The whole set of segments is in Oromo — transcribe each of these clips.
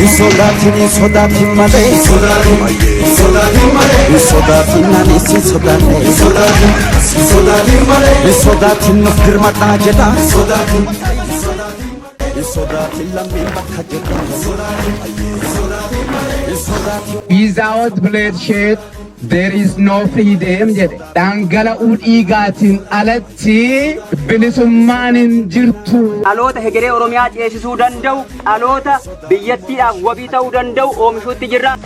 Sodaatin sodaatin malee sodaatin ani sin sodaanne sodaatin nuuf dirmadhaa jedha sodaatin lammiin bakka jedha sodaatin. Without bloodshed there is no freedom jedhe. Dhangala'uu dhiigaatiin alatti bilisummaan hin jirtu. Dhaloota hegeree Oromiyaa ceesisuu danda'u, dhaloota biyyattiidhaaf wabii ta'uu danda'u oomishuutti jirra.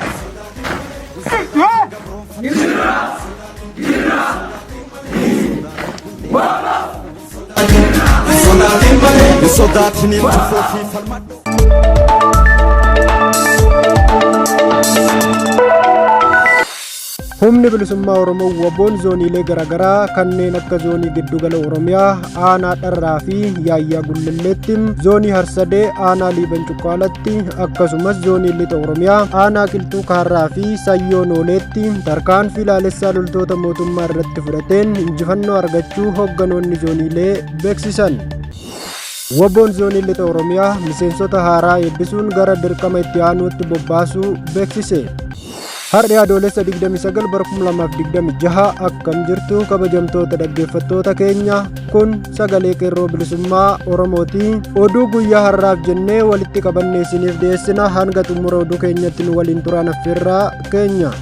Sodaatin tufoo fi falmadhu. Humni bilisummaa Oromoo WBOn zooniilee garaagaraa kanneen akka zoonii giddugala Oromiyaa aanaa Dharraa fi Yaayyaa Gullalleetti, zoonii Harsadee aanaa Liiban Cuqqaalatti, akkasumas zoonii Lixa Oromiyaa aanaa Qilxuu Kaarraa fi Sayyoo Nooleetti tarkaanfii laalessaa loltoota mootummaa irratti fudhateen injifannoo argachuu hoogganoonni zooniilee beeksisan. WBOn zoonii Lixa Oromiyaa miseensota haaraa eebbisuun gara dirqama itti aanuutti bobbaasuu beeksise. Har'i Adoolessa 29 bara 2026 akkam jirtu kabajamtoota dhaggeeffattoota keenya, kun sagalee qeerroo bilisummaa Oromooti. Oduu guyyaa har'aaf jennee walitti qabannee isiniif dhiyeessina, hanga xumura oduu keenyatti nu waliin turaan affeerraa keenya.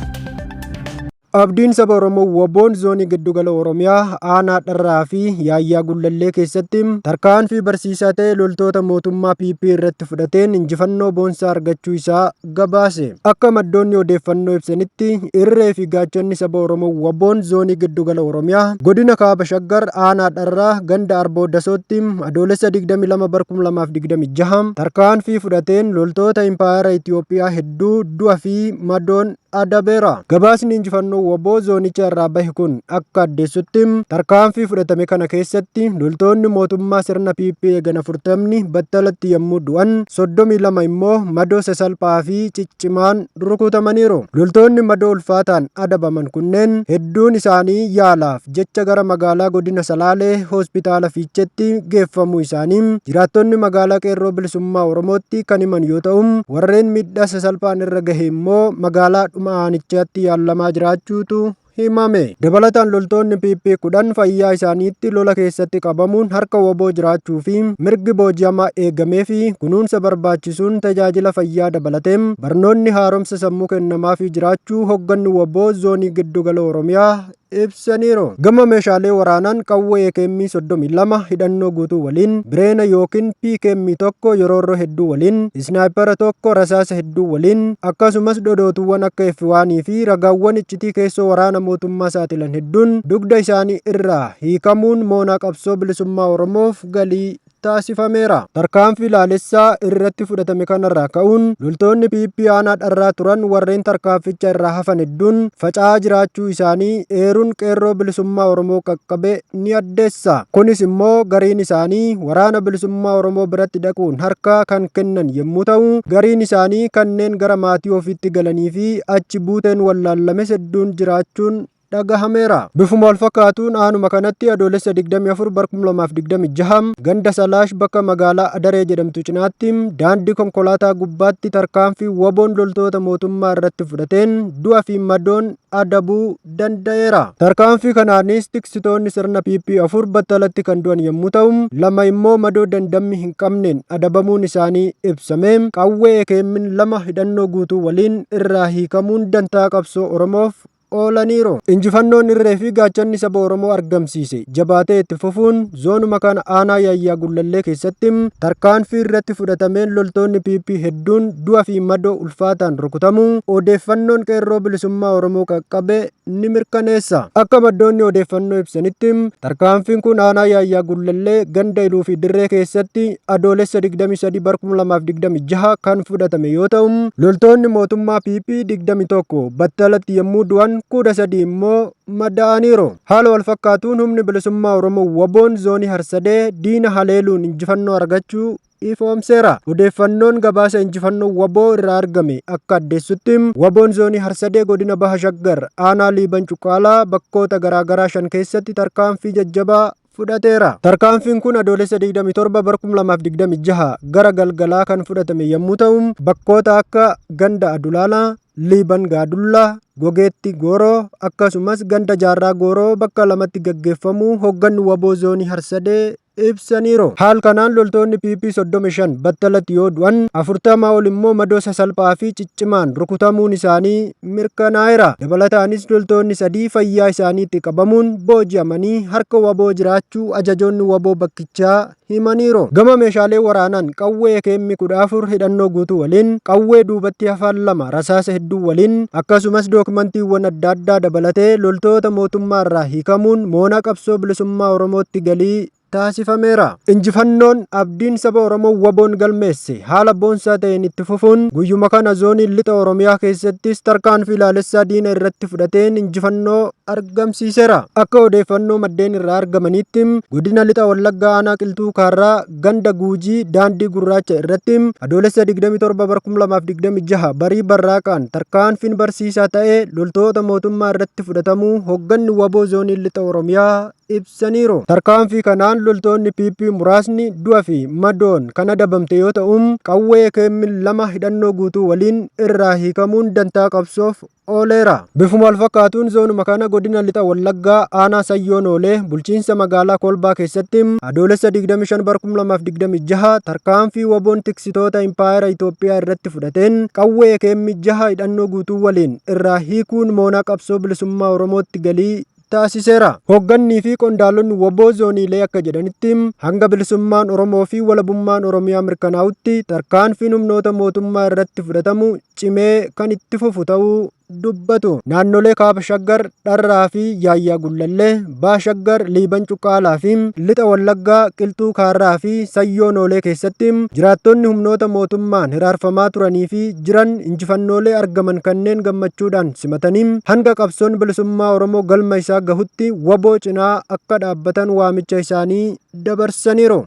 Abdiin saba Oromoo WBOn zoonii giddugala Oromiyaa aanaa Dharraa fi Yaayyaa Gullallee keessatti tarkaanfii barsiisaa ta'e loltoota mootummaa PP irratti fudhateen injifannoo boonsaa argachuu isaa gabaase. Akka maddoonni odeeffannoo ibsanitti irree fi gaachanni saba Oromoo WBOn zoonii giddugala Oromiyaa godina Kaaba Shaggar aanaa Dharraa ganda Arboo Dasootti Adoolessa 22 bara 2026 tarkaanfii fudhateen loltoota impaayera Itiyoophiyaa hedduu du'a fi madoon adabeera. Gabaasni injifannoo wbo zoonicha irraa bahe kun akka addeessutti, tarkaanfii fudhatame kana keessatti loltoonni mootummaa sirna PP eegan 40ni battalatti yommuu du'an, 32 immoo madoo sasalphaa fi ciccimaan rukutamaniiru. Loltoonni madoo ulfaataan adabaman kunneen hedduun isaanii yaalaaf jecha gara magaalaa godina Salaalee Hospitaala Fiicheetti geeffamuu isaanii jiraattonni magaalaa Qeerroo Bilisummaa Oromootti kan himan yoo ta'u, warreen miidhaa sasalphaan irra gahe immoo magaalaa dhuma aanichaatti yaallamaa jiraachuutu himame. Dabalataan loltoonni PP 10 fayyaa isaaniitti lola keessatti qabamuun harka wbo jiraachuu fi mirgi booji'amaa eegameefii kunuunsa barbaachisuun tajaajila fayyaa dabalatee barnoonni haaromsa sammuu kennamaafii jiraachuu hogganni wbo Zoonii Giddu Gala Oromiyaa ibsaniiru. Gama meeshaalee waraanaan qawwee AKM 32 hidhannoo guutuu waliin, bireena ykn PKM 1 yoroorroo hedduu waliin, isnaayippara 1 rasaasa hedduu waliin, akkasumas dhodhootuuwwan akka F1 fi ragaawwan iccitii keessoo waraana mootummaa saaxilan hedduun dugda isaanii irraa hiikamuun moonaa qabsoo bilisummaa Oromoof galii taasifameera. Tarkaanfii laalessaa irratti fudhatame kanarraa ka'uun loltoonni PP aanaa Dharraa turan warreen tarkaanficha irraa hafan hedduun faca'aa jiraachuu isaanii eeruun Qeerroo Bilisummaa Oromoo qaqqabe ni addeessa. Kunis immoo gariin isaanii Waraana Bilisummaa Oromoo biratti dhaquun harka kan kennan yommuu ta'u, gariin isaanii kanneen gara maatii ofiitti galanii fi achi buuteen wallaallames hedduun jiraachuun dhagahameera. Bifuma walfakkaatuun aanuma kanatti Adoolessa 24 bar 2026 ganda Salaash bakka magaalaa Adaree jedhamtu cinaatti daandii konkolaataa gubbaatti tarkaanfii WBOn loltoota mootummaa irratti fudhateen du'a fi madoon adabuu danda'eera. Tarkaanfii kanaanis tiksitoonni sirna PP 4 battalatti kan du'an yommuu ta'u, 2 immoo madoo dandammi hin qabneen adabamuun isaanii ibsame. Qawwee AKM'n 2 hidhannoo guutuu waliin irraa hiikamuun dantaa qabsoo Oromoof oolaniiru. Injifannoon irree fi gaachanni saba Oromoo argamsiise jabaatee itti fufuun zoonuma kana aanaa Yaayyaa Gullallee keessatti tarkaanfii irratti fudhatameen loltoonni PP hedduun du'a fi madoo ulfaataan rukutamuu odeeffannoon Qeerroo Bilisummaa Oromoo qaqqabe ni mirkaneessa. Akka maddoonni odeeffannoo ibsanitti tarkaanfiin kun aanaa Yaayyaa Gullallee ganda Iluu fi Dirree keessatti Adoolessa 23 bar 2026 kan fudhatame yoo ta'u, loltoonni mootummaa PP 21 battalatti yommuu du'an 13 immoo madaa'aniiru. Haala wal fakkaatuun humni bilisummaa Oromoo WBOn zoonii Harsadee diina haleeluun injifannoo argachuu ifoomseera. Odeeffannoon gabaasa injifannoo wbo irraa argame akka addeessutti, WBOn zoonii Harsadee godina Baha Shaggar aanaa Liiban Cuqqaalaa bakkoota garaagaraa 5 keessatti tarkaanfii jajjabaa fudhateera. Tarkaanfiin kun Adoolessa 27 bara 2026 gara galgalaa kan fudhatame yommuu ta'u, bakkoota akka ganda Adulaalaa, Liiban Gaadullaa, Gogeetti Gooroo akkasumas ganda Jaarraa Gooroo bakka lamatti gaggeeffamuu hoogganni WBO zoonii Harsadee ibsaniiru. Haal kanaan loltoonni PP 35 battalatti yoo du'an, 40 ol immoo madoo sasalphaa fi ciccimaan rukutamuun isaanii mirkanaa'eera. Dabalataanis loltoonni 3 fayyaa isaaniitti qabamuun booji'amanii harka WBO jiraachuu ajajoonni WBO bakkichaa himaniiru. Gama meeshaalee waraanaan qawwee AKM 14 hidhannoo guutuu waliin, qawwee duubatti hafan 2 rasaasa hedduu waliin, akkasumas dookimantiiwwan adda addaa dabalatee loltoota mootummaa irraa hiikamuun moonaa qabsoo bilisummaa Oromootti galii taasifameera. Injifannoon abdiin saba Oromoo WBOn galmeesse haala boonsaa ta'een itti fufuun guyyuma kana zoonii lixa Oromiyaa keessattis tarkaanfii ilaalessaa diina irratti fudhateen injifannoo argamsiiseera. Akka odeeffannoo maddeen irraa argamaniitti godina lixa Wallaggaa aanaa Qilxuu Kaarraa ganda Guujii daandii gurraacha irratti Adoolessa 27 bara 2026 barii barraaqaan tarkaanfiin barsiisaa ta'e loltoota mootummaa irratti fudhatamuu hoogganni WBO zoonii lixa Oromiyaa ibsaniiru. Tarkaanfii kanaan loltoonni PP muraasni du'a fi madoon kan adabamte yoo ta'u, qawwee AKM 2 hidhannoo guutuu waliin irraa hiikamuun dantaa qabsoof ooleera. Bifuma wal fakkaatuun zoonuma kana godina lixa Wallaggaa aanaa Sayyoon Oolee bulchiinsa magaalaa Kolbaa keessatti Adoolessa 25 bara 2026 tarkaanfii WBOn tiksitoota impaayera Itoophiyaa irratti fudhateen qawwee AKM 6 hidhannoo guutuu waliin irraa hiikuun moonaa qabsoo bilisummaa Oromootti galii taasiseera. Hooggannii fi qondaalonni WBO zooniilee akka jedhanitti hanga bilisummaan Oromoo fi walabummaan Oromiyaa mirkanaa'utti tarkaanfiin humnoota mootummaa irratti fudhatamu cimee kan itti fufu ta'uu dubbatu. Naannolee Kaaba Shaggar, Dharraa fi Yaayyaa Gullallee, Baha Shaggar, Liiban Cuqqaalaa fi Lixa Wallaggaa, Qilxuu Kaarraa fi Sayyoon Oolee keessatti jiraattonni humnoota mootummaan hiraarfamaa turanii fi jiran injifannoolee argaman kanneen gammachuudhaan simatanii hanga qabsoon bilisummaa Oromoo galma isaa gahutti WBO cinaa akka dhaabbatan waamicha isaanii dabarsaniiru.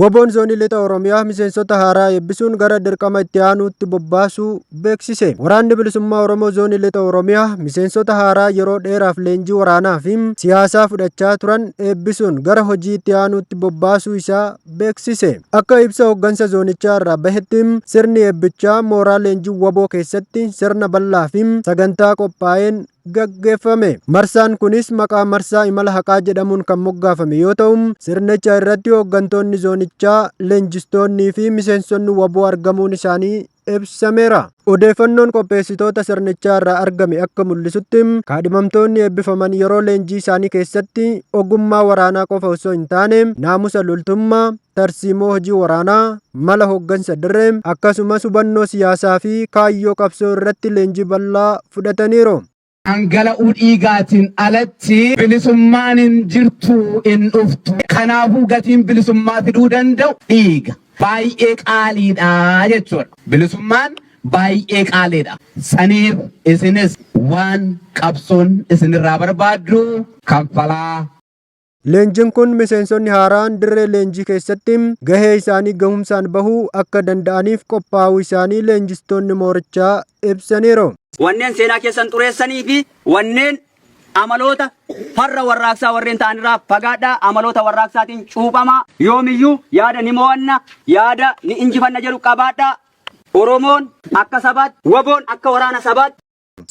WBOn zoonii lixa Oromiyaa miseensota haaraa eebbisuun gara dirqama itti aanuutti bobbaasuu beeksise. Waraanni bilisummaa Oromoo zoonii lixa Oromiyaa miseensota haaraa yeroo dheeraaf leenjii waraanaa fi siyaasaa fudhachaa turan eebbisuun gara hojii itti aanuutti bobbaasuu isaa beeksise. Akka ibsa hooggansa zoonichaa irraa bahetti sirni eebbichaa mooraa leenjii WBO keessatti sirna bal'aa fi sagantaa qophaa'een gaggeeffame. Marsaan kunis maqaa marsaa imala haqaa jedhamuun kan moggaafame yoo ta'u, sirnicha irratti hooggantoonni zoonichaa, leenjistoonnii fi miseensonni WBO argamuun isaanii ibsameera. Odeeffannoon qopheessitoota sirnichaa irraa argame akka mul'isutti kaadhimamtoonni eebbifaman yeroo leenjii isaanii keessatti ogummaa waraanaa qofa osoo hin taane naamusa loltummaa, tarsiimoo hojii waraanaa, mala hooggansa dirree akkasumas hubannoo siyaasaa fi kaayyoo qabsoo irratti leenjii bal'aa fudhataniiru. Dhangala'uu dhiigaatiin alatti bilisummaan hin jirtu, hin dhuftu. Kanaafuu gatiin bilisummaa fiduu danda'u dhiiga. Baay'ee qaaliidha jechuudha. Bilisummaan baay'ee qaaliidha. Saniif isinis waan qabsoon isinirraa barbaaddu kanfalaa. Leenjiin kun miseensonni haaraan dirree leenjii keessatti gahee isaanii gahumsaan bahuu akka danda'aniif qophaa'uu isaanii leenjistoonni moorichaa ibsaniiru. Wanneen seenaa keessan xureessanii fi wanneen amaloota farra warraaqsaa warreen ta'anirraa fagaadhaa, amaloota warraaqsaatiin cuuphamaa, yoomiyyuu yaada ni mo'anna, yaada ni injifanna jedhu qabaadhaa. Oromoon akka sabaatti, WBOn akka waraana sabaatti.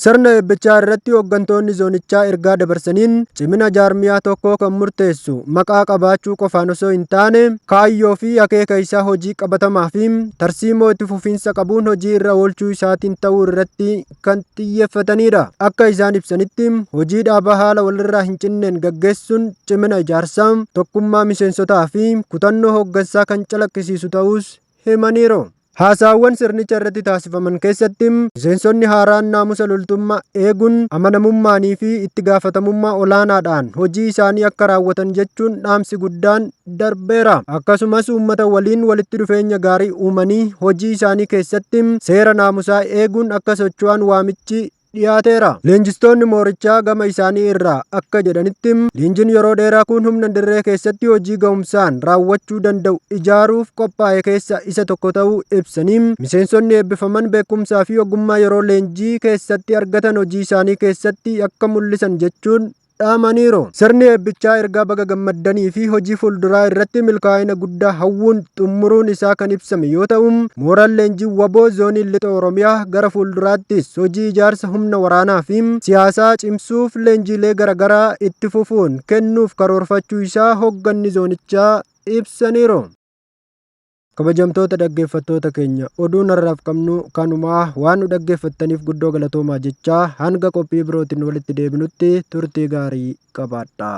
Sirna eebbichaa irratti hooggantoonni zoonichaa ergaa dabarsaniin cimina jaarmiyaa tokkoo kan murteessu maqaa qabaachuu qofaan osoo hin taane kaayyoo fi akeeka isaa hojii qabatamaa fi tarsiimoo itti fufiinsa qabuun hojii irra oolchuu isaatiin ta'uu irratti kan xiyyeeffatanidha. Akka isaan ibsanitti hojii dhaabaa haala walirraa hin cinneen gaggeessuun cimina ijaarsaa, tokkummaa miseensotaa fi kutannoo hooggansaa kan calaqqisiisu ta'uus himaniiru. Haasaawwan sirnicha irratti taasifaman keessatti miseensonni haaraan naamusa loltummaa eeguun amanamummaanii fi itti gaafatamummaa olaanaadhaan hojii isaanii akka raawwatan jechuun dhaamsi guddaan darbeera. Akkasumas uummata waliin walitti dhufeenya gaarii uumanii hojii isaanii keessatti seera naamusaa eeguun akka socho'an waamichi dhiyaateera. Leenjistoonni moorichaa gama isaanii irraa akka jedhanitti leenjiin yeroo dheeraa kun humna dirree keessatti hojii gahumsaan raawwachuu danda'u ijaaruuf qophaa'e keessa isa tokko ta'uu ibsanii miseensonni eebbifaman beekumsaa fi ogummaa yeroo leenjii keessatti argatan hojii isaanii keessatti akka mul'isan jechuun dhaamaniiru. Sirni eebbichaa ergaa baga gammaddanii fi hojii fuulduraa irratti milkaa'ina guddaa hawwuun xumuruun isaa kan ibsame yoo ta'u, mooraan leenjii waboo zoonii lixa Oromiyaa gara fuulduraattis hojii ijaarsa humna waraanaa fi siyaasaa cimsuuf leenjiilee garaagaraa itti fufuun kennuuf karoorfachuu isaa hoogganni zoonichaa ibsaniiru. Kabajamtoota dhaggeeffattoota keenya oduun har'aaf qabnu kanumaa waan nu dhaggeeffattaniif guddoo galatoomaa jechaa hanga qophii birootiin walitti deebinutti turtii gaarii qabaadhaa.